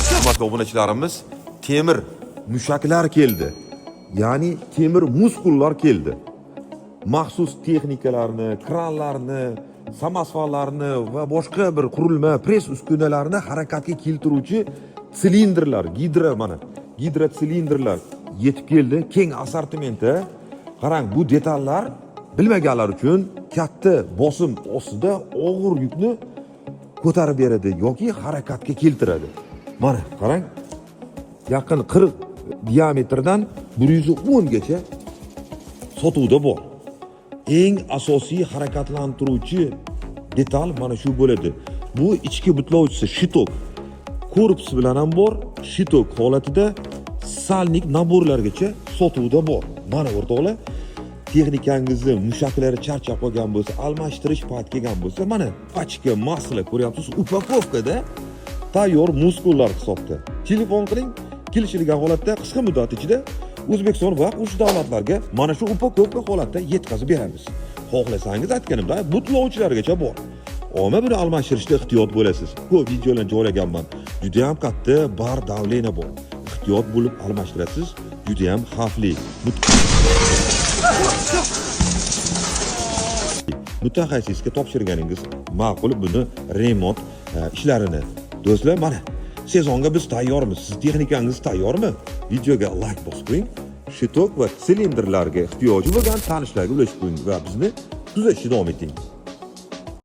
Hurmatli obunachilarimiz, temir mushaklar keldi. Ya'ni temir muskullar keldi. Maxsus texnikalarni, kranlarni, samosvallarni va boshqa bir qurilma, press uskunalarini harakatga keltiruvchi silindrlar, gidro, mana, gidrotsilindrlar yetib keldi. Keng assortimenti. Qarang, bu detallar bilmaganlar uchun katta bosim ostida og'ir yukni ko'tarib beradi yoki harakatga keltiradi. Mana qarang, yaqin 40 diametrdan 110 gacha sotuvda bor. Eng asosiy harakatlantiruvchi detal mana shu bo'ladi. Bu ichki butlovchisi щиток korpusi bilan ham bor, щиток holatida сальник набор largacha sotuvda bor. Mana, o'rtoqlar, texnikangizni mushaklari charchab qolgan bo'lsa, almashtirish payti kelgan bo'lsa, mana пачка масла ko'ryapsiz, упаковка da tayyor muskullar hisobda. Telefon qiling, kelishilgan holatda qisqa muddat ichida O'zbekiston va qo'shni davlatlarga mana shu упаковка holatda yetkazib beramiz. Xohlasangiz, aytganimdek, butlovchilargacha bor. Ammo buni almashtirishda ehtiyot bo'lasiz. Ko'p videolarni joylaganman. Juda ham katta бар давление bor. Ehtiyot bo'lib almashtirasiz, juda ham xavfli. Mutaxassisga topshirganingiz ma'qul buni remont ishlarini. Do'stlar, mana sezonga biz tayyormiz. Siz texnikangiz tayyormi? Videoga layk bosib qo'ying. Щиток va silindrlarga ehtiyoji bo'lgan tanishlarga ulashib qo'ying va bizni kuzatishda davom eting.